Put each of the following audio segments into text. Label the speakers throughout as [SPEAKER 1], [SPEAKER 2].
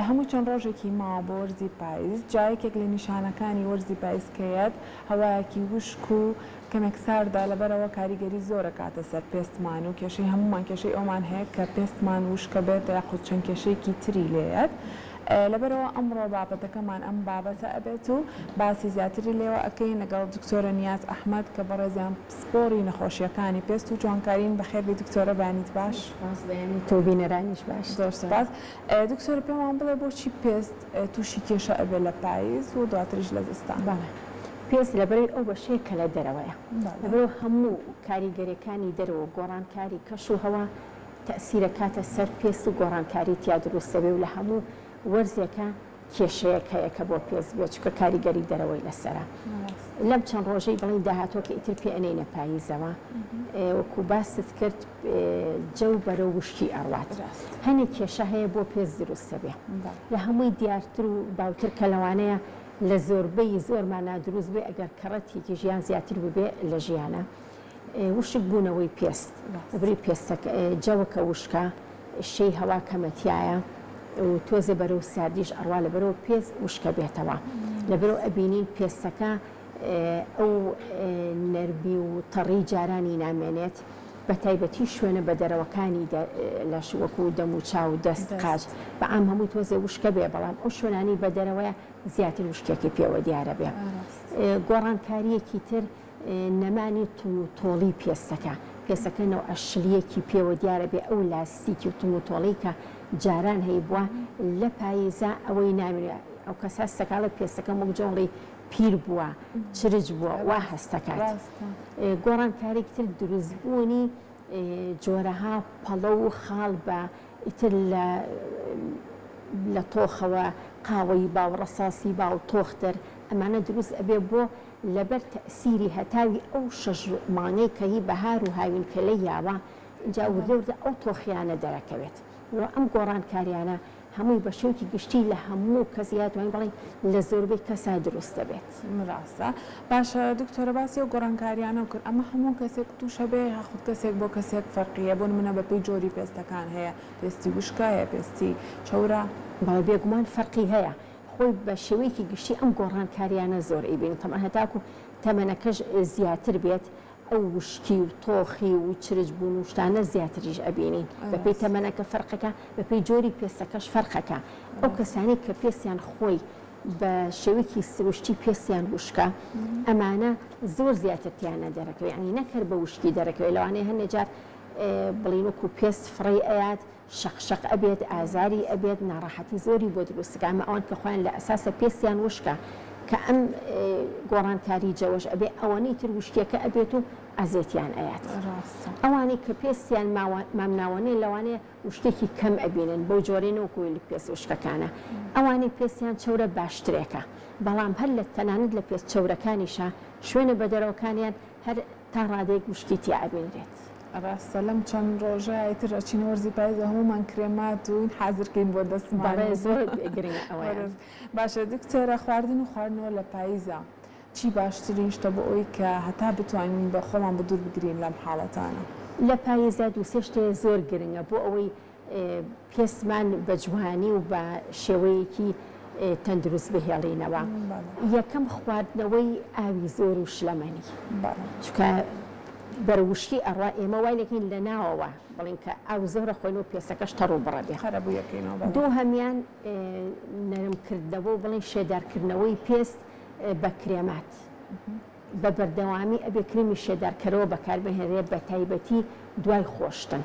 [SPEAKER 1] هەموو چەند ڕۆژێکی ماوە بۆ وەرزی پایز، جا یەکێک لە نیشانەکانی وەرزی پایز کە یەت هەوایەکی وشک و کەمێک ساردە لەبەرئەوە کاریگەری زۆر ئەکاتە سەر پێستمان و کێشەی هەموومان کێشەی ئەومان هەیە کە پێستمان وشکە بێت یاخود چەند کێشەیەکی تری لێیەت لەبەرئەوە ئەمڕۆ بابەتەکەمان ئەم بابەتە ئەبێت و باسی زیاتری لێوە ئەکەین لەگەڵ دکتۆرە نیاز ئەحمەد کە بەڕێزیان پسپۆڕی نەخۆشیەکانی پێست و جوانکارین بەخێربێی دکتۆرە بەیانیت باش.
[SPEAKER 2] سوپاس بەیانی تۆ بینەرانیش باش.
[SPEAKER 1] زۆر سوپاس دکتۆرە پێمان بڵێ بۆچی پێست توشی کێشە ئەبێ لە پایز و دواتریش لە زستان؟
[SPEAKER 2] بەڵێ پێست لەبەرەی ئەو بەشەیە کە لە دەرەوەیە لەبەرئەوە هەموو کاریگەریەکانی دەرەوە گۆڕانکاری کەش و هەوا تەئسیرەکاتە سەر پێست و گۆڕانکاری تیا دروست دەبێ و لە هەموو وەرزێکا کێشەیەک هەیە کە بۆ پێست بێت چونکە کاریگەری دەرەوەی لەسەرە لەم چەند ڕۆژەی بڵێین داهاتووە کە ئیتر پێ ئەنێینە پاییزەوە وەکو باست کرد جەو بەرەو وشکی ئەڕوات هەنێک کێشە هەیە بۆ پێست دروست دەبێ لە هەمووی دیارتر و باوتر کە لەوانەیە لە زۆربەی زۆرمانا دروست بێ ئەگەر کەڕەتێکی ژیان زیاتر ببێ لە ژیانە وشک بوونەوەی پێست لەبری پێستەکە جەوەکە وشکە شێی هەوا کەمە تیایە و تۆزێ بەرەو ساردیش ئەڕوا لەبەرەوە پێست وشکە بێتەوە لەبەرەوە ئەبینین پێستەکە ئەو نەرمی و تەڕی جارانی نامێنێت بە تایبەتی شوێنە بەدەرەوەکانی لەش وەکو دەم و چاو دەست قاچ بە عام هەمووی تۆزێ وشکە بێ بەڵام ئەو شوێنانی بەدەرەوەیە زیاتر وشکێکی پێوە دیارە بێ گۆڕانکاریەکی تر نەمانی تون و تۆڵی پێستەکە، پێستەکە نەوعە شلیەکی پێوە دیارە بێ ئەو لاستیکی و تون و تۆڵەی کە جاران هەیبووە لە پاییزا ئەوەی نامێنێ ئەو کەسە هەستەکا ئەڵێ پێستەکەم وەک جۆڵی پیر بووە چرچ بووە وا هەستەکات. گۆڕانکاریکی تر دروستبوونی جۆرەها پەڵە و خاڵ بە ئیتر لە لە تۆخەوە قاوەیی باو ڕەساسی باو تۆختر ئەمانە دروست ئەبێ بۆ لەبەر تەئسیری هەتاوی ئەو شەش مانگەی کە هی بەهار و هاوین کە لێی یاوە ئینجا وردە وردە ئەو تۆخیانە دەرەکەوێت و ئەم گۆڕانکاریانە هەمووی بە شێوەیەکی گشتی لە هەموو کەس یا توانین بڵێین لە زۆربەی کەسا دروست دەبێت.
[SPEAKER 1] ڕاستە. باشە دکتۆرە باسی ئەو گۆڕانکاریانەو کرد ئەمە هەموو کەسێک توشە بێ یاخود کەسێک بۆ کەسێک فەرقیە بۆ نمونە بەپێی جۆری پێستەکان هەیە پێستی وشکە هەیە پێستی چەورە؟
[SPEAKER 2] بەڵێ بێگومان فەرقی هەیە خۆی بە شێوەیەکی گشتی ئەم گۆڕانکاریانە زۆر ئەیبینین تەبعەن هەتاکو تەمەنەکەش زیاتر بێت ئەو وشکی و تۆخی و چرچ بوون و شتانە زیاتریش ئەبینین بەپێی تەمەنەکە فەرقەکە بەپێی جۆری پێستەکەش فەرقەکە ئەو کەسانەی کە پێستیان خۆی بە شێوەیەکی سروشتی پێستیان وشکە ئەمانە زۆر زیاتر تیانە دەرەکەوێت یعنی نەک هەر بە وشکی دەرەکەوێت لەوانەیە هەندێک جار بڵین وەکو پێست فڕێی ئەیات شەق شەق ئەبێت ئازاری ئەبێت ناڕەحەتی زۆری بۆ دروست ئەکا ئەمە ئەوان کە خۆیان لە ئەساسە پێستیان وشکە کە ئەم گۆڕانکاری جەوەش ئەبێ ئەوەنەی تر وشکیەکە ئەبێت و ئەزێتیان ئەیات ئەوانەی کە پێستیان مامناوەنەیە لەوانەیە وشکێکی کەم ئەبینن بەو جۆرەی نەوەکو پێست وشکەکانە ئەوانەی پێستیان چەورە باشترێکە بەڵام هەر لە تەنانەت لە پێست چەورەکانیشا شوێنە بەدەرەوەکانیان هەر تا ڕادەیەک وشکی تیا ئەبینرێت.
[SPEAKER 1] ڕاستە لەم چەند ڕۆژە ئیتر ئەچینە وەرزی پایز و هەموومان کرێمات و حازر کەین بۆ دەستمان.
[SPEAKER 2] بەڵێ زۆر گرنگە ئەوەیان.
[SPEAKER 1] باشە دکتۆرە خواردن و خواردنەوە لە پایزا چی باشترین شتە بۆ ئەوەی کە هەتا بتوانین بە خۆمان بەدوور بگرین لەم حاڵەتانە؟
[SPEAKER 2] لە پایزا دوو سێ شتێ زۆر گرنگە بۆ ئەوەی پێستمان بە جوانی و بە شێوەیەکی تەندروست بهێڵینەوە، یەکەم خواردنەوەی ئاوی زۆر و شلەمەنی، چونکە بەرەو وشکی ئەڕوا ئێمە وای لێکەین لە ناوەوە بڵێین کە ئاو زۆر ئەخۆین و پێستەکەش تەڕ و بڕە بێ. دووهەمیان نەرمکردنەوە و بڵێین شێدارکردنەوەی پێست بە کرێمات. بە بەردەوامی ئەبێ کرێمی شێدارکەرەوە بەکاربهێنرێت بەتایبەتی دوای خۆشتن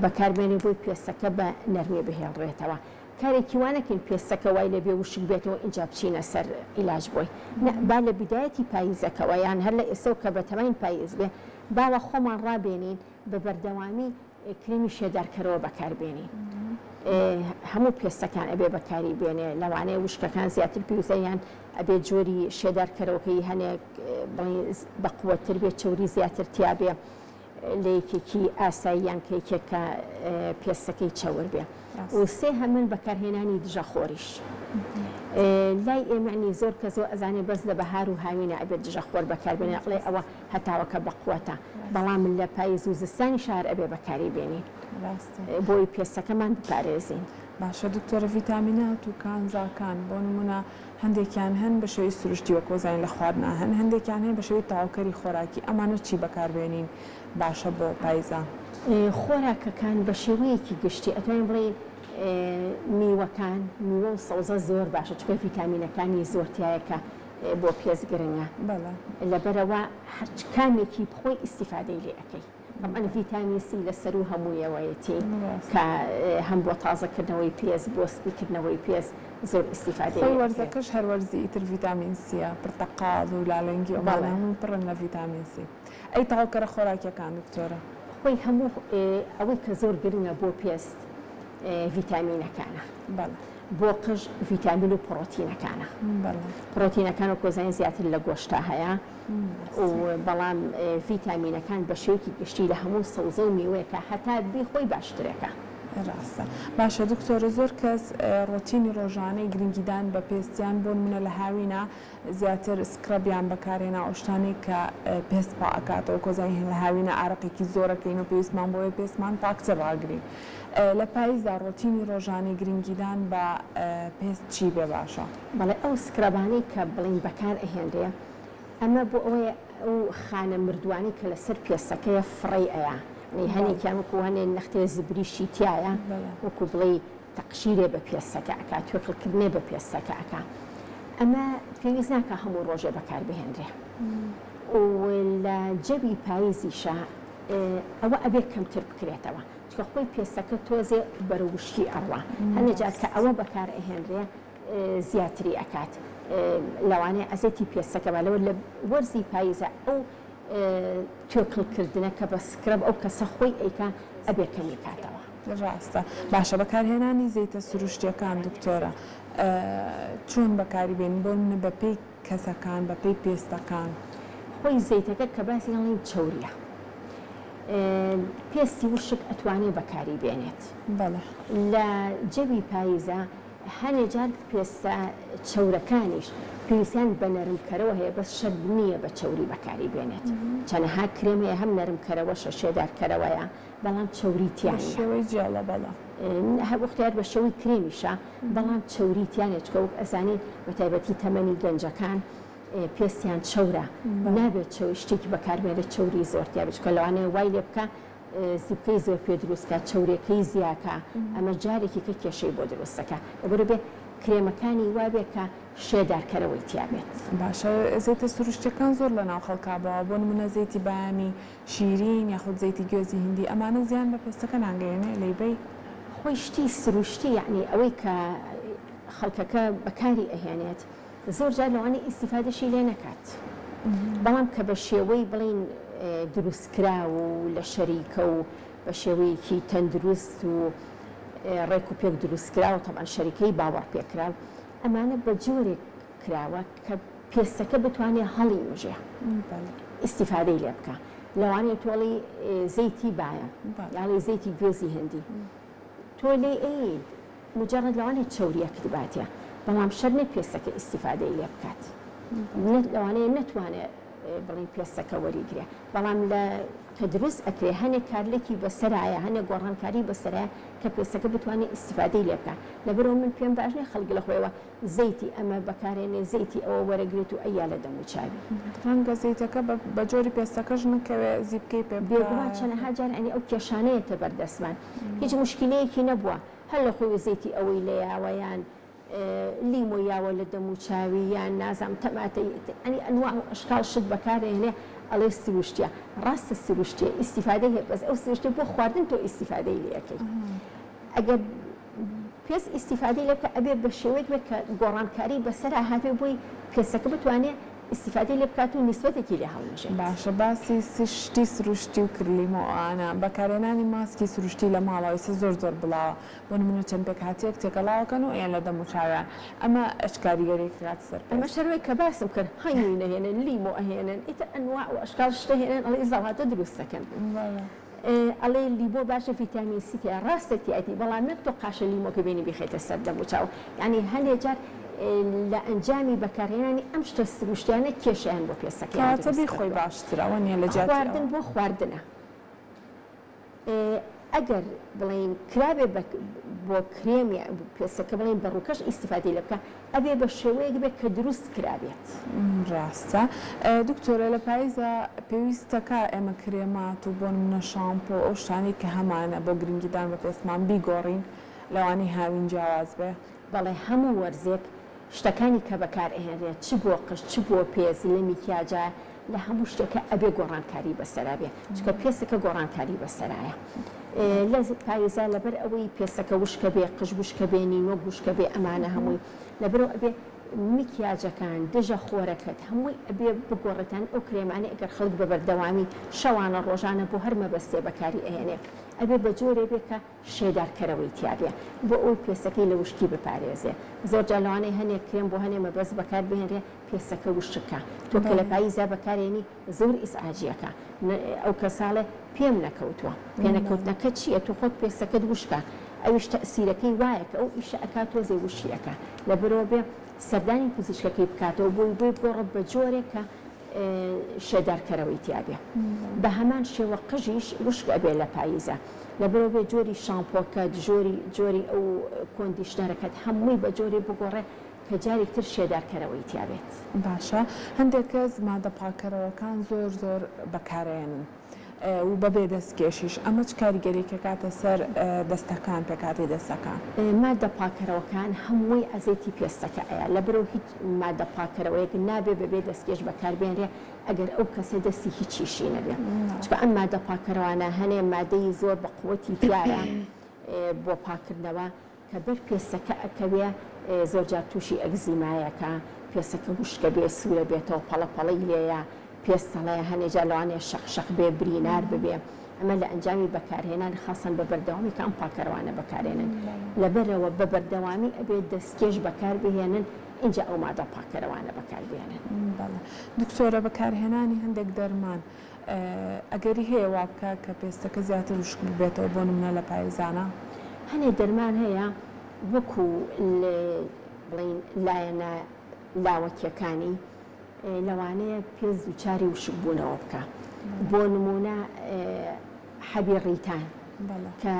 [SPEAKER 2] بەکاربێنێ بۆی پێستەکە بە نەرمی بهێڵرێتەوە کارێکی وا نەکەین پێستەکە وای لێبێ وشک بێتەوە ئینجا بچینە سەر عیلاج بۆی نا با لە بیدایەتی پاییزەکەوە یان هەر لە ئێستەوە کە بەتەماین پاییز بێ با وا خۆمان ڕابێنین بە بەردەوامی کرێمی شێدارکەرەوە بەکاربێنی هەموو پێستەکان ئەبێ بەکاری بێنێ لەوانەیە وشکەکان زیاتر پێویستە یان ئەبێ جۆری شێدارکەرەوەکەی هەنێک بڵێن بەقوەتر بێ چەوری زیاتر تیابێ لە یەکێکی ئاسایی یان کە یەکێک کە پێستەکەی چەور بێ و سێ هەمن بەکارهێنانی دژە خۆریش لای ئێمەنی زۆر کە زۆر ئەزانێ بەس لە بەهار و هاوینە ئەبێت دژە خۆر بەکاربێنێ ئەڵێ ئەوە هەتاوەکە بەقوەتە بەڵام لە پایز و زستانیشا هەر ئەبێ بەکاری بێنین بۆی پێستەکەمان بپارێزین.
[SPEAKER 1] باشە دکتۆرە ڤیتامینات و کانزاکان بۆ نمونە هەندێکیان هەن بە شێوەی سروشتی وەک وەزانین لە خواردنا هەن هەندێکیان هەیە بە شێوەی تەواوکەری خۆراکی ئەمانە چی بەکاربێنین باشە بۆ پایزان؟
[SPEAKER 2] خۆراکەکان بە شێوەیەکی گشتی ئەتوانین بڵێین میوەکان میوە و سەوزە زۆر باشە چونکە ڤیتامینەکانی زۆر تیایە کە بۆ پێست گرنگە لەبەرئەوە هەرچ کامێکی بخۆی ئیستیفادەی لێ ئەکەی. تەبعەن ڤیتامین سی لە سەروو هەموویەوەیەتی کە هەم بۆ تازەکردنەوەی پێست بۆ سپیکردنەوەی پێست زۆر ئیستیفادەی
[SPEAKER 1] خۆی لێ ئەکرێت. وەرزەکەش هەر وەرزی ئیتر ڤیتامین سیە، پرتەقاڵ و لالەنگی و ئەمانە هەمووی پڕن لە ڤیتامین سی. ئەی تەواوکەرە خۆراکیەکان دکتۆرە؟
[SPEAKER 2] خۆی هەموو ئەوەی کە زۆر گرنگە بۆ پێست ڤیتامینەکانە.
[SPEAKER 1] بەڵێ.
[SPEAKER 2] بۆ قژ ڤیتامین و پڕۆتینەکانە.
[SPEAKER 1] بەڵێ.
[SPEAKER 2] پڕۆتینەکان وەکو ئەزانین زیاتر لە گۆشتا هەیە. بەڵام ڤیتامینەکان بە شێوەیەکی گشتی لە هەموو سەوزە و میوەیەکا هەتا بیخۆی باشترێکە.
[SPEAKER 1] ڕاستە باشە دکتۆرە زۆر کەس ڕۆتینی ڕۆژانەی گرنگیدان بە پێستیان بۆ نمونە لە هاوینا زیاتر scrub یان بەکارهێنا ئەو شتانەی کە پێست پاک ئەکاتەوە کۆزای هەن لە هاوینا ئارەقێکی زۆرەکەین و پێویستمان بۆیە پێستمان پاکتر ڕاگرین لە پایزدا ڕۆتینی ڕۆژانەی گرنگیدان بە پێست چی بێ باشە؟
[SPEAKER 2] بەڵێ ئەو scrub انەی کە بڵێین بەکار ئەهێنرێ ئەمە بۆ ئەوەیە ئەو خانە مردووانەی کە لەسەر پێستەکەیە فڕێی ئەیا یانی هەنێکیان وەکو هەنێ نەختێ زبریشی تیایە وەکو بڵێی تەقشیرێ بە پێستەکە ئەکا توێکڵکردنێ بە پێستەکە ئەکا ئەمە پێویست ناکا هەموو ڕۆژێ بەکار بهێنرێ و لە جەوی پایزیشا ئەوە ئەبێ کەمتر بکرێتەوە چونکە خۆی پێستەکە تۆزێ بەرەو وشکی ئەڕوا هەنێ جار کە ئەوە بەکار ئەهێنرێ زیاتری ئەکات لەوانەیە ئەزێتی پێستەکە با لەوە لە وەرزی پاییزە ئەو توێکڵ کردنە کە بە scrub ئەو کەسە خۆی ئەیکا ئەبێ کەمی کاتەوە.
[SPEAKER 1] ڕاستە باشە بەکارهێنانی زەیتە سروشتیەکان دکتۆرە چۆن بەکاری بێنین بۆ نمونە بەپێی کەسەکان بەپێی پێستەکان؟
[SPEAKER 2] خۆی زەیتەکە کە باسی ئەڵێین چەوریە پێستی وشک ئەتوانێ بەکاری بێنێت
[SPEAKER 1] بەڵێ.
[SPEAKER 2] لە جەوی پاییزە هەنێ جار پێستە چەورەکانیش پێویستیان بە نەرمکەرەوە هەیە بەس شەرت نییە بە چەوری بەکاری بێنێت چەنەها کرێم هەیە هەم نەرمکەرەوەشە شێدارکەرەوەیە بەڵام چەوری تیا
[SPEAKER 1] بە
[SPEAKER 2] نییە.
[SPEAKER 1] شێوەی جێڵە بەڵێ.
[SPEAKER 2] وەختیار بە شێوەی کرێمیشە بەڵام چەوری تیا نییە چونکە وەک ئەزانین بە تایبەتی تەمەنی گەنجەکان پێستیان چەورە نابێت شتێکی بەکاربێنرێت چەوری زۆر تیا بێت چونکە لەوانەیە وای لێ بکا زیپکەی زۆر پێ دروست کا چەورێکەی زیا کا ئەمە جارێکی کە کێشەی بۆ دروست دەکا لەبەرئ بێ کرێمەکانی وابێ کە شێدارکەرەوەی تیا بێت.
[SPEAKER 1] باشە زەیتە سروشتیەکان زۆر لەناو خەڵکا باوە بۆ نمونە زەیتی بایەمی شیرین یاخود زەیتی گوێزی هیندی ئەمانە زیان بە پێستەکە ناگەیەنێ لێی بەی؟
[SPEAKER 2] خۆی شتی سروشتی یەعنی ئەوەی کە خەڵکەکە بەکاری ئەهێنێت زۆر جار لەوانەیە ئیستیفادەشی لێ نەکات بەڵام کە بە شێوەی بڵێین دروستکراو و لە شەریکە و بە شێوەیەکی تەندروست و ڕێک و پێک دروستکراوە تەبعەن شەریکەی باوەڕ پێکراو ئەمانە بە جۆرێک کراوە کە پێستەکە بتوانێ هەڵیمژێ ئیستیفادەی لێ بکا لەوانەیە تۆ ئەڵێی زەیتی بایەم یاڵێی زەیتی گوێزی هندی تۆ لێی ئەیەی مجرد لەوانەیە چەوریەکت باتێ بەڵام شەرت نیە پێستەکە ئیستیفادەی لێ بکات لەوانەیە نەتوانێ بڵێین پێستەکە وەریگرێ بەڵام لە کە دروست ئەکرێ هەنێ کارلێکی بەسەرایە هەنێ گۆڕانکاری بەسەرایە کە پێستەکە بتوانێ ئیستیفادەی لێ بکات لەبەرئەوە من پێم باش نیە خەڵک لە خۆیەوە زەیتی ئەمە بەکارێنێ زەیتی ئەوە وەرەگرێت و ئەیا لە دەموچاوی.
[SPEAKER 1] ڕەنگە زەیتەکە بە جۆری پێستەکەش نەکەوێ زیپکەی پێ بکا.
[SPEAKER 2] بێگومان چەنەها جار یانی ئەو کێشانە یەتە بەردەستمان هیچ موشکیلەیەکی نەبووە هەر لە خۆی زەیتی ئەوەی لێیاوە یان لیمۆی یاوە لە دەموچاوی یان نازانم تەماتەی یانی ئەنواع و ئەشکاڵ شت بەکارئەهێنێ ئەڵێ سروشتیە ڕاستە سروشتیە ئیستیفادەی هەیە بەس ئەو سروشتیە بۆ خواردن تۆ ئیستیفادەی لێ ئەکەی ئەگەر پێست ئیستیفادەی لێ بکا ئەبێ بە شێوەیەک بێت کە گۆڕانکاری بەسەرا هاتبێ بۆی پێستەکە بتوانێ ئیستیفادەی لێ بکات و نیسبەتێکی لێ هەڵمژێت.
[SPEAKER 1] باشە باسی شتی سروشتی و کرلیمۆ ئەوانە بەکارهێنانی ماسکی سروشتی لە ماڵەوە ئیستا زۆر زۆر بڵاوە بۆ نمونە چەند پێکهاتەیەک تێکەڵاوەکەن و ئەیەن لە دەم و چاویان ئەمە چ کاریگەریەک ئەکاتە سەر پێست؟
[SPEAKER 2] ئەمەش هەر وەک کە باسم کرد هەنگوین ئەهێنن لیمۆ ئەهێنن ئیتر ئەنواع و ئەشکاڵ شت ئەهێنن ئەڵێ زەڵاتە دروست ئەکەن. ئەڵێ لیمۆ باشە ڤیتامین سی تیایە ڕاستە تیایەتی بەڵام نەک تۆ قاشە لیمۆکە بێنی بیخەیتە سەر دەم و چاو یانی هەنێ جار لە ئەنجامی بەکارهێنانی ئەم شتە سروشتیانە کێشەیان بۆ پێستەکەیان
[SPEAKER 1] کەواتە
[SPEAKER 2] دروست
[SPEAKER 1] بیخۆی
[SPEAKER 2] کردووە
[SPEAKER 1] باشترە ئەوە نیە لە جیاتی
[SPEAKER 2] خواردن
[SPEAKER 1] ئەوە.
[SPEAKER 2] بۆ خواردنە ئەگەر بڵێین کرابێ بە. بۆ کرێم پێستەکە بڵێین بە ڕووکەش ئیستیفادەی لێ بکا ئەبێ بە شێوەیەک بێت کە دروست کرابێت.
[SPEAKER 1] ڕاستە دکتۆرە لە پایزا پێویستەکا ئێمە کرێمات و بۆ نمونە شامپۆ ئەو شتانەی کە هەمانە بۆ گرنگیدان بە پێستمان بیگۆڕین لەوانەی هاوین جیاواز بێ؟
[SPEAKER 2] بەڵێ هەموو وەرزێک شتەکانی کە بەکار ئەهێنرێت چ بۆ قژ چ بۆ پێست لە میکیاجا لە هەموو شتێکا ئەبێ گۆڕانکاری بەسەرا بێ چونکە پێستەکە گۆڕانکاری بەسەرایە لە پایزا لەبەر ئەوەی پێستەکە وشکە بێ قژ وشکە بێ نینۆک وشکە بێ ئەمانە هەمووی لەبەرەوە ئەبێ میکیاجەکان دژە خۆرەکەت هەمووی ئەبێ بگۆڕێتان ئەو کرێمانەی ئەگەر خەڵک بە بەردەوامی شەوانە ڕۆژانە بۆ هەر مەبەستێ بەکاری ئەهێنێ ئەبێ بە جۆرێ بێ کە شێدارکەرەوەی تیابێ بۆ ئەوەی پێستەکەی لە وشکی بپارێزێ زۆر جار لەوانەیە هەنێ کرێم بۆ هەنێ مەبەست بەکار بهێنرێ پێستەکە وشک کا تۆ کە لە پاییزا بەکارێنی زۆر ئیزعاجیەکە ئەو کەساڵێ پێم نەکەوتوە پێنەکەوتنەکە چیە تۆ خۆت پێستەکەت وشکە ئەویش تەئسیرەکەی وایە کە ئەو ئیشە ئەکا تۆزێ وشکی ئەکا لەبەرئەوە بێ سەردانی پزیشکەکەی بکاتەوە بۆی بۆی بگۆڕێت بە جۆرێک کە شێدارکەرەوەی تیابێ بە هەمان شێوە قژیش وشک ئەبێ لە پاییزا لەبەرئەوە بێ جۆری شامپۆکەت جۆری جۆری ئەو کۆندیشنەرەکەت هەمووی بە جۆرێ بگۆڕێ کە جارێک تر شێدارکەرەوەی تیابێت.
[SPEAKER 1] باشە هەندێک کەس مادە پاکەرەوەکان زۆر زۆر بەکارئەیەنن و بەبێ دەستکێشیش ئەمە چ کاریگەریەک ئەکاتە سەر دەستەکان پێکهاتەی دەستەکان؟
[SPEAKER 2] مادە پاکەرەوەکان هەمووی عەزێتی پێستەکە ئەیا لەبەرئەوە هیچ مادە پاکەرەوەیەک نابێ بەبێ دەستکێش بەکاربێنرێ ئەگەر ئەو کەسە دەستی هیچیشی نەبێ چونکە ئەم مادە پاکەرەوانە هەنێ مادەی زۆر بە قوەتی تیایە بۆ پاکردنەوە کە بەر پێستەکە ئەکەوێ زۆر جار تووشی ئەگزیمایەکە، پێستەکە وشکە بێ، سوورە بێتەوە، پەڵە پەڵەی لێیە، پێست تەڵەیە، هەنێ جار لەوانەیە شەق شەق بێ، برینار ببێ، ئەمە لە ئەنجامی بەکارهێنان خاسەن بە بەردەوامی کە ئەم پاکەرەوانە بەکارێنن، لەبەرئەوە بە بەردەوامی ئەبێ دەستکێش بەکار بهێنن ئینجا ئەو مادە پاکەرەوانە بەکار بێنن.
[SPEAKER 1] بەڵێ دکتۆرە بەکارهێنانی هەندێک دەرمان ئەگەری هەیە وا بکا کە پێستەکە زیاتر وشک ببێتەوە بۆ نمونە لە پایزانا؟
[SPEAKER 2] هەنێ دەرمان هەیە وەکو بڵێین لایەنە لاوەکیەکانی لەوانەیە پێست دووچاری وشکبوونەوە بکا بۆ نمونە حەبی ڕیتان کە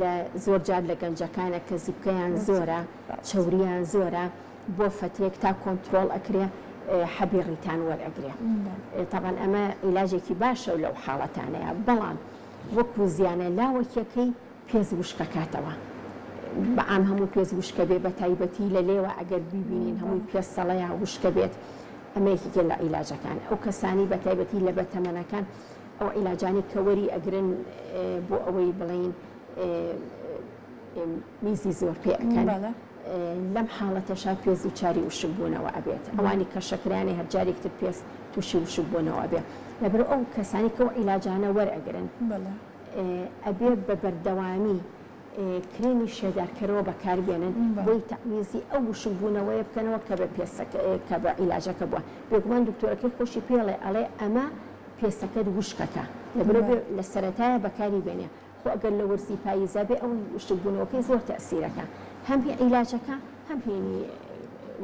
[SPEAKER 2] لە زۆر جار لە گەنجەکانە کە زیپکەیان زۆرە چەوریان زۆرە بۆ فەترێک تا کۆنترۆڵ ئەکرێ حەبی ڕیتان وەرئەگرێ تەبعەن ئەمە عیلاجێکی باشە لەو حاڵەتانەیا بەڵام وەکو زیانە لاوەکیەکەی پێست وشکەکاتەوە بە عام هەموو پێست وشکە بێ بە تایبەتی لە لێوە ئەگەر بیبینین هەمووی پێست سەڵەیە وشکە بێت ئەمە یەکێکە لە عیلاجەکان ئەو کەسانی بە تایبەتی لە بەتەمەنەکان ئەو عیلاجانەی کە وەری ئەگرن بۆ ئەوەی بڵێین میزی زۆر پێ ئەکەن لەم حاڵەتەشا پێست دووچاری وشک بوونەوە ئەبێت ئەوانی کە شەکرەیان هەر جارێک تر پێست تووشی وشک بوونەوە ئەبێ لەبەر ئەو کەسانی کە ئەو عیلاجانە وەرئەگرن ئەبێ بە بەردەوامی کرێمی شێدارکەرەوە بەکاربێنن بۆی تەعویزی ئەو وشک بوونەوەیە بکەنەوە کە بە پێستەکە کە بە عیلاجەکە بووە بێگومان دکتۆرەکەی خۆشی پێڵێ ئەڵێ ئەمە پێستەکەت وشکەکە لەبەرئەوە بێ لە سەرەتایە بەکاری بێنێ خۆ ئەگەر لە وەرزی پاییزا بێ ئەوە وشک بوونەوەکەی زۆر تەئسیرەکا هەم هی عیلاجەکە هەم هینی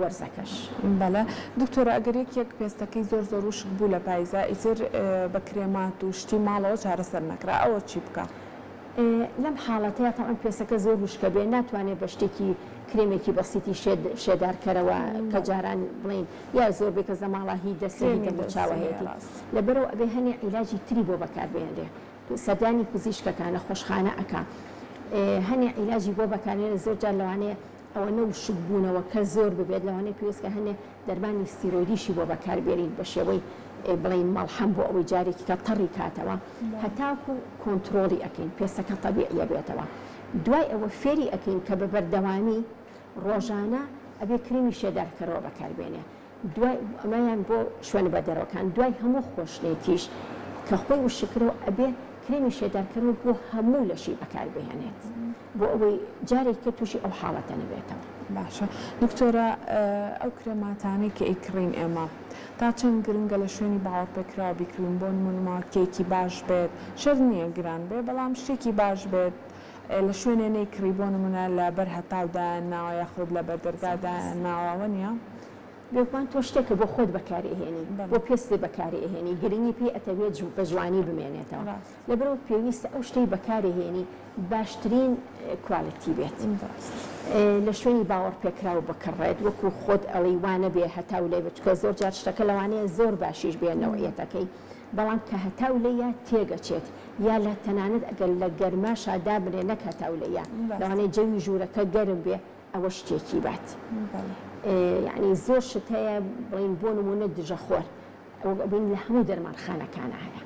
[SPEAKER 2] وەرزەکەش.
[SPEAKER 1] بەڵێ دکتۆرە ئەگەر یەکێک پێستەکەی زۆر زۆر وشک بوو لە پایزا ئیتر بە کرێمات و شتی ماڵەوە چارەسەر نەکرا ئەوە چی بکا؟
[SPEAKER 2] لەم حاڵەتەیا تەبعەن پێستەکە زۆر وشکە بێ ناتوانێ بە شتێکی کرێمێکی بەسیتی شێد شێدارکەرەوە کە جاران بڵێین یا زۆربەی کەس لە ماڵا هی دەستە هی
[SPEAKER 1] کرێمی
[SPEAKER 2] دەموچاوە
[SPEAKER 1] دەستی هەیە
[SPEAKER 2] هەیەتی
[SPEAKER 1] ڕاست.
[SPEAKER 2] لەبەرئەوە ئەبێ هەنێ عیلاجی تری بۆ بەکار بهێنرێ سەردانی پزیشکەکە، نەخۆشخانە ئەکا هەنێ عیلاجی بۆ بەکارێنێ زۆر جار لەوانەیە ئەوەنە وشک بوونەوەکە زۆر ببێت لەوانەیە پێویست کە هەنێ دەرمانی ستیرۆیدیشی بۆ بەکار بێنین بە شێوەی بڵێین مەڵحەم بۆ ئەوەی جارێکی کە تەڕی کاتەوە هەتاکو کۆنترۆڵی ئەکەین پێستەکە تەبیعیە بێتەوە دوای ئەوە فێری ئەکەین کە بە بەردەوامی ڕۆژانە ئەبێ کرێمی شێدارکەرەوە بەکار بێنێ دوای ئەمەیان بۆ شوێنە بەدەرەوەکان دوای هەموو خۆشتنێکیش کە خۆی وشککرەوە ئەبێ کرێمی شێدارکەرەوە بۆ هەموو لەشی بەکار بهێنێت بۆ ئەوەی جارێکی کە تووشی ئەو حاڵەتە نەبێتەوە.
[SPEAKER 1] باشە دکتۆرە ئەو کرێماتانەی کە ئەیکڕین ئێمە تا چەند گرنگە لە شوێنی باوەڕپێکراو بیکڕین بۆ نمونە مارکەیەکی باش بێت شەرت نییە گران بێ بەڵام شتێکی باش بێت لە شوێنێ نەیکڕی بۆ نمونە لە بەر هەتاو دایان ناوە یاخود لە بەر دەرگا دایان ناوە وەنیە؟
[SPEAKER 2] بێگومان تۆ شتێکە بۆ خۆت بەکاری ئەهێنی بۆ پێستت بەکاری ئەهێنی گرنگی پێی ئەتەوێت بە جوانی بمێنێتەوە لەبەرئەوە پێویستە ئەو شتەی بەکاری هێنی باشترین quality بێت لە شوێنی باوەڕپێکراو بکڕێت وەکو خۆت ئەڵێی وا نەبێ هەتاو لێ بێت چونکە زۆر جار شتەکە لەوانەیە زۆر باشیش بێ نەوعیەتەکەی بەڵام کە هەتاو لێیە تێگەچێت یا لە تەنانەت ئەگەر لە گەرماشا دابنرێ نەک هەتاو لێیە لەوانەیە جەوی ژوورەکە گەرم بێ ئەوە شتێکی بات یەعنی زۆر شت هەیە بڵێین بۆ نموونە دژەخۆر وەک ئەبینین لە هەموو دەرمانخانەکانا هەیە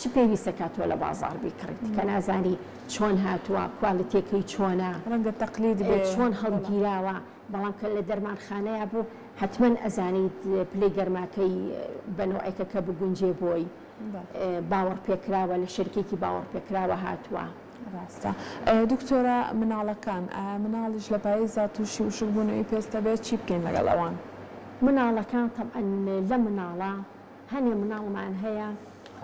[SPEAKER 2] چ پێویستە کا تۆ لە بازاڕ بیکڕیت کە نازانی چۆن هاتووە کوالتیەکەی چۆنە
[SPEAKER 1] ڕەنگە تەقلید بێ
[SPEAKER 2] چۆن هەڵگیراوە بەڵام کە لە دەرمانخانەیا بوو حەتمەن ئەزانیت پلەی گەرماکەی بە نەوعێکە کە بگونجێ بۆی باوەڕپێکراوە لە شەریکێکی باوەڕپێکراوە هاتووە.
[SPEAKER 1] ڕاستە دکتۆرە مناڵەکان ئایا مناڵیش لە پایزدا توشی وشک بوونەوەی پێست دەبێت چی بکەین لەگەڵ ئەوان؟
[SPEAKER 2] مناڵەکان تەبعەن لە مناڵا هەنێ مناڵمان هەیە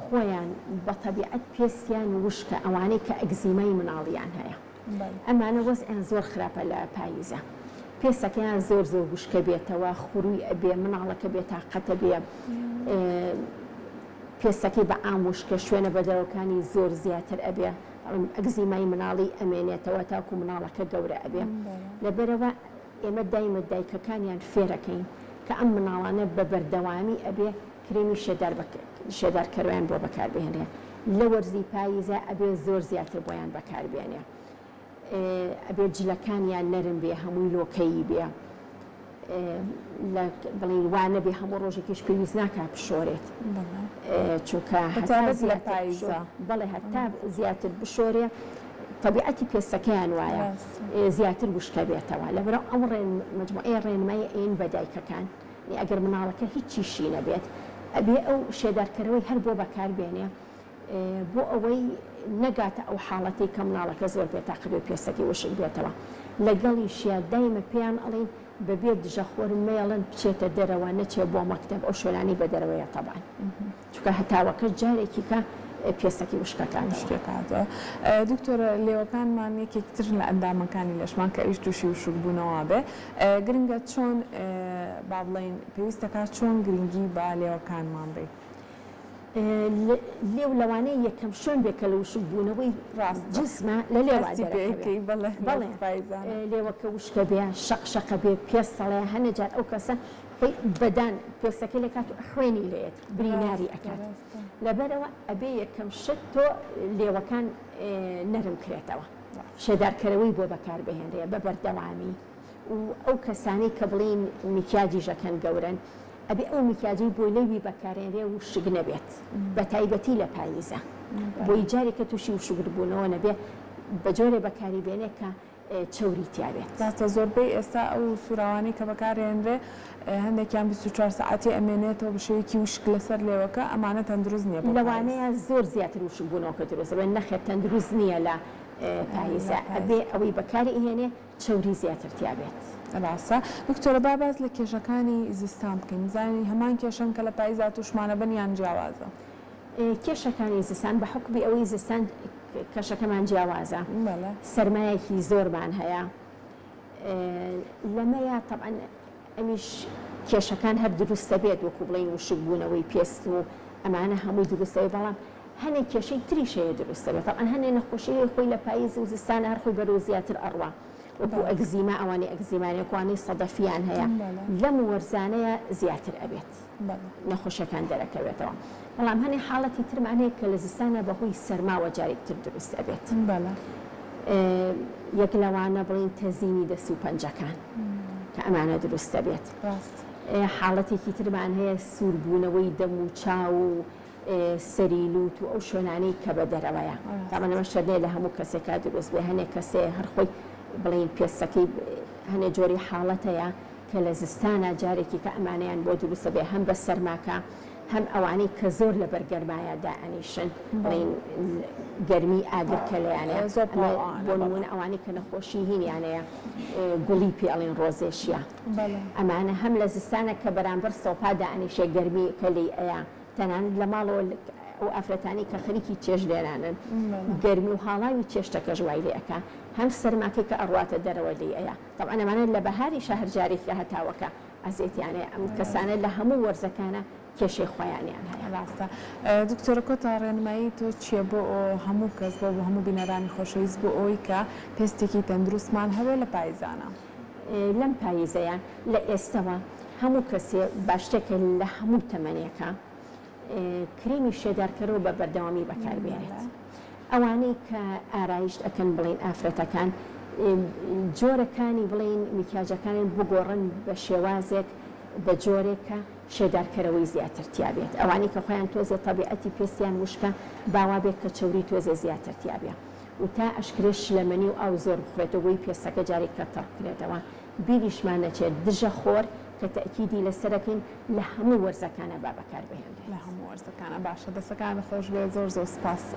[SPEAKER 2] خۆیان بە تەبیعەت پێستیان وشکە ئەوانەی کە ئەگزیمای مناڵیان هەیە ئەمانە وەزعیان زۆر خراپە لە پایزا پێستەکەیان زۆر زۆر وشکە بێتەوە خوروی ئەبێ مناڵەکە بێتاقەتە بێ پێستەکەی بە عام وشکە، شوێنە بەدەرەوەکانی زۆر زیاتر ئەبێ، ئەگزیمای مناڵی ئەمێنێتەوە تاکو مناڵەکە گەورە ئەبێ، لەبەرئەوە ئێمە دایمە دایکەکانیان فێرەکەین کە ئەم مناڵانە بە بەردەوامی ئەبێ کرێمی شێدار شێدارکەرەوەیان بۆ بەکار بهێنرێ، لە وەرزی پاییزا ئەبێ زۆر زیاتر بۆیان بەکار بێنێ. ئەبێ جلەکانیان نەرم بێ هەمووی لۆکەیی بێ لە بڵین وا نەبێ هەموو ڕۆژێکیش پێویست ناکا بشۆرێت چونکە هەتا زیاتر بەڵێ هەتا زیاتر بشۆرێ تەبیعەتی پێستەکەیان وایە زیاتر وشکە بێتەوە لەبەرئەو ئەم ڕێن مجموعەی ڕێنمایی ئەین بە دایکەکان ئەگەر مناڵەکە هیچیشی نەبێت ئەبێ ئەو شێدارکەرەوەی هەر بۆ بەکار بێنێ بۆ ئەوەی نەگاتە ئەو حاڵەتەی کە مناڵەکە زۆر بێتاقەت بێ پێستەکەی وشک بێتەوە لەگەڵیشیا دایمە پێیان ئەڵێین بەبێ دژەخۆر مەیەڵن بچێتە دەرەوە نەچێ بۆ مەکتەب ئەو شوێنانەی بە دەرەوەیە تەبعەن چونکە هەتاوەکە جارێکیکە پێستەکەی وشکەکاتەوە.
[SPEAKER 1] وشکەکاتەوە دکتۆر لێوەکانمان یەکێکی ترن لە ئەندامەکانی لەشمان کە ئەویش توشی وشکبوونەوە بێ گرنگە چۆن با بڵێین پێویستەکات چۆن گرنگی بە لێوەکانمان بەین؟
[SPEAKER 2] لێو لەوانەیە یەکەم شوێن بێ کە لە وشک بوونەوەی جسمە لە لێوا دەرەکەوێ بەڵێ لێوەکە وشکە بێ شەق شەقە بێ پێست سەڵەیە هەنێ جار ئەو کەسە خۆی بەدان پێستەکەی لەکات و خوێنی لێت بریناری ئەکات لەبەرەوە ئەبێ یەکەم شت تۆ لێوەکان نەرم کرێتەوە شێدارکەرەوەی بۆ بەکاربهێنرێ بە بەردەوامی و ئەو کەسانەی کە بڵێین میکیاجیش ئەکەن گەورەن ئەبێ ئەو میکیاجەی بۆ لێوی بەکارێنرێ وشک نەبێت بەتایبەتی لە پاییزا بۆی جارێکە توشی وشکبوونەوە نەبێ بە جۆرێ بەکاری بێنێ کە چەوری تیا بێت.
[SPEAKER 1] ڕاستە زۆربەی ئێستا ئەو سوراوانەی کە بەکارێنرێ هەندێکیان 24 سەعاتی ئەمێنێتەوە بە شێوەیەکی وشک لەسەر لێوەکە ئەمانە تەندروست نییە بۆ پاییز.
[SPEAKER 2] لەوانەیە زۆر زیاتر وشکبوونەوەکە دروست بێت نەخێر تەندروست نییە لە پاییزا ئەبێ ئەوەی بەکاری ئەهێنێ چەوری زیاتر تیا بێت.
[SPEAKER 1] ڕاستە دکتۆرە با باس لە کێشەکانی زستان بکەین بزانین هەمان کێشەن کە لە پایزا توشمانە بن یان جیاوازە؟
[SPEAKER 2] کێشەکانی زستان بە حوکمی ئەوەی زستان کەشەکەمان جیاوازە سەرمایەکی زۆرمان هەیە لەمەیا تەبعەن ئەمیش کێشەکان هەر دروستە بێت وەکو بڵێین وشک بوونەوەی پێست و ئەمانە هەمووی دروستە بێت بەڵام هەنێ کێشەی تریش هەیە دروستە بێت تەبعەن هەنێ نەخۆشی هەیە خۆی لە پایز و زستانە هەر خۆی بەرەو زیاتر ئەڕوا وەکو ئەگزیما ئەوانەی ئەگزیمان هەیە وەکو سەدەفیان هەیە لەم وەرزانەیە زیاتر ئەبێت نەخۆشیەکان دەرەکەوێتەوە بەڵام هەنێ حاڵەتی ترمان هەیە کە لە زستانە بەهۆی سەرماوە جارێک تر دروست ئەبێت یەک لەوانە بڵین تەزینی دەست و پەنجەکان کە ئەمانە دروست دەبێت حاڵەتێکی ترمان هەیە سووربوونەوەی دەم و چاو و سەری لوت و ئەو شوێنانەی کە بە دەرەوەیە تاوان ئەمە شەرت نیە لە هەموو کەسێکا دروست بێ هەنێ کەسێ هەر خۆی بڵێین پێستەکەی هەنێ جۆری حاڵەتەیە کە لە زستانا جارێکی کە ئەمانەیان بۆ دروست ئەبێ هەم بە سەرماکە هەم ئەوانەی کە زۆر لەبەر گەرمایە دائەنیشن بڵێین گەرمی ئاگر کە لێیانەیە ئەمە بۆ نموونە ئەوانەی کە نەخۆشی هینیانەیە گوڵی پێ ئەڵێن ڕۆزێشیا ئەمانە هەم لە زستانە کە بەرامبەر سۆپا دائەنیشێ گەرمی کە لێی ئەیا تەنانەت لە ماڵەوە ئەو ئافرەتانەی کە خەریکی چێشت لێنانن گەرمی و هاڵاوی چێشتەکەش وای لێ ئەکا هەم سەرماکەی کە ئەڕواتە دەرەوە لێی ئەیا تەبعەن ئەمانە لە بەهاریشا هەر جارێکیکە هەتاوەکە. ئەزێتیان هەیە ئەم کەسانە لە هەموو وەرزەکانە کێشەی خۆیانیان هەیە.
[SPEAKER 1] ڕاستە دکتۆرە کۆتا ڕێنمایی تۆ چیە بۆ هەموو کەس بۆ هەموو بینەرانی خۆشەویست بۆ ئەوەی کە پێستێکی تەندروستمان هەبێ لە پایزانا؟
[SPEAKER 2] لەم پایزەیا لە ئێستەوە هەموو کەسێ باشترە لە هەموو تەمەنێکا کرێمی شێدارکەرەوە بە بەردەوامی بەکاربێنێت. ئەوانەی کە ئارایشت ئەکەن بڵێین ئافرەتەکان جۆرەکانی بڵێین میکیاجەکانیان بگۆڕن بە شێوازێک بە جۆرێک کە شێدارکەرەوەی زیاتر تیا بێت ئەوانەی کە خۆیان تۆزێ تەبیعەتی پێستیان وشکە با وابێت کە چەوری تۆزێ زیاتر تیا بێ و تا ئەشکرێ شلەمەنی و ئاو زۆر بخورێتەوە بۆی پێستەکە جارێک کە تەڕ بکرێتەوە بیریشمان نەچێت دژە خۆر کە تەئکیدی لەسەرەکەین لە هەموو وەرزەکانا با بەکار بهێنرێت.
[SPEAKER 1] لە هەموو وەرزەکانا باشە دەستەکانت خۆش بێت زۆر زۆر سوپاس.